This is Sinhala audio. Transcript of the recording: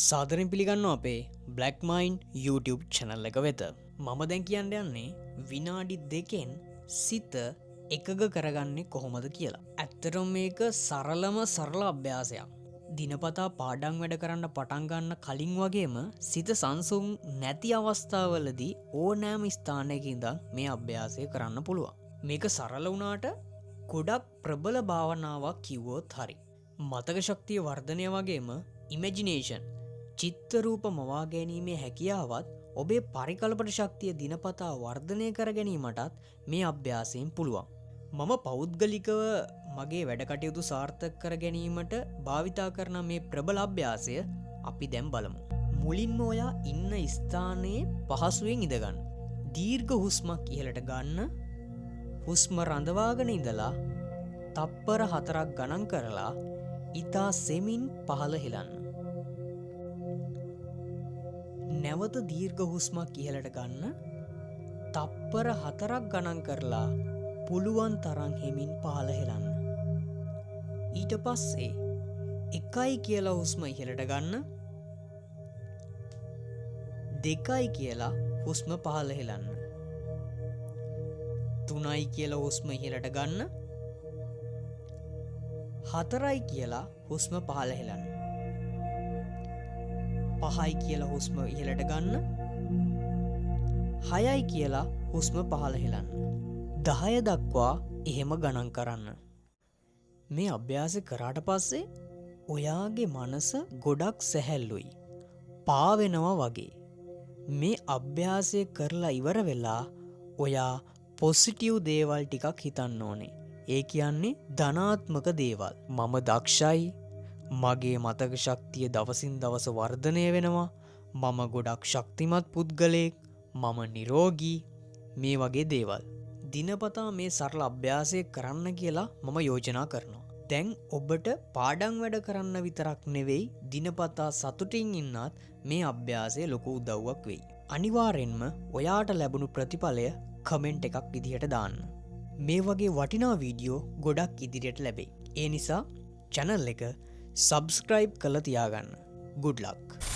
සාදරයෙන් පිළිගන්නවා අපේ Black Mind YouTube channel එක වෙත. මම දැන් කියන්න යන්නේ විනාඩි 2න් සිත එකග කරගන්නේ කොහොමද කියලා. ඇත්තටම මේක සරලම සරල අභ්‍යාසයක්. දිනපතා පාඩම් වැඩ කරන්න පටන් ගන්න කලින් වගේම සිත සංසුන් නැති අවස්ථාවලදී ඕනෑම ස්ථානයක ඉඳන් මේ අභ්‍යාසය කරන්න පුළුවන්. මේක සරල වුණාට ගොඩක් ප්‍රබල භාවනාවක් කිව්වොත් හරි. මතක ශක්තිය වර්ධනය වගේම ඉමැජිනේෂන්, චිත්ත රූප මවා ගැනීමේ හැකියාවත් ඔබේ පරිකල්පන ශක්තිය දිනපතා වර්ධනය කර ගැනීමටත් මේ අභ්‍යාසයෙන් පුළුවන්. මම පෞද්ගලිකව මගේ වැඩ කටයුතු සාර්ථක කර ගැනීමට භාවිතා කරන මේ ප්‍රබල අභ්‍යාසය අපි දැන් බලමු. මුලින්ම ඔයා ඉන්න ස්ථානයේ පහසුවෙන් ඉඳගන්න. දීර්ඝ හුස්මක් ඉහළට ගන්න. හුස්ම රඳවාගෙන ඉඳලා තප්පර 4ක් ගණන් කරලා ඉතා සෙමින් පහළ හෙලන්න. නැවත දීර්ඝ හුස්මක් ඉහළට ගන්න. තප්පර 4ක් ගණන් කරලා පුළුවන් තරම් හෙමින් පහළ හෙලන්න. ඊට පස්සේ 1යි කියලා හුස්ම ඉහළට ගන්න. 2යි කියලා හුස්ම පහළ හෙලන්න. 3යි කියලා හුස්ම ඉහළට ගන්න. 4යි කියලා හුස්ම පහළ හෙලන්න. 5යි කියලා හුස්ම ඉහළට ගන්න. 6යි කියලා හුස්ම පහළ හෙලන්න. 10 දක්වා එහෙම ගණන් කරන්න. මේ අභ්‍යාස කරාට පස්සේ ඔයාගේ මනස ගොඩක් සැහැල්ලුයි. පාවෙනවා වගේ. මේ අභ්‍යාසය කරලා ඉවර වෙලා ඔයා පොසිටිව් දේවල් ටිකක් හිතන්න ඕනේ. ඒ කියන්නේ ධනාත්මක දේවල්. මම දක්ෂයි, මගේ මතක ශක්තිය දවසින් දවස වර්ධනය වෙනවා, මම ගොඩක් ශක්තිමත් පුද්ගලයෙක්, මම නිරෝගී, මේ වගේ දේවල්. දිනපතා මේ සරල අභ්‍යාසය කරන්න කියලා මම යෝජනා කරනවා. දැන් ඔබට පාඩම් වැඩ කරන්න විතරක් නෙවෙයි, දිනපතා සතුටින් ඉන්නත් මේ අභ්‍යාසය ලොකු උදව්වක් වෙයි. අනිවාර්යෙන්ම ඔයාට ලැබුණු ප්‍රතිඵලය කමෙන්ට් එකක් විදිහට දාන්න. මේ වගේ වටිනා වීඩියෝ ගොඩක් ඉදිරියට ලැබෙයි. ඒ නිසා චැනල් එක සබ්ස්ක්‍රයිබ් කරලා තියාගන්න. Good luck.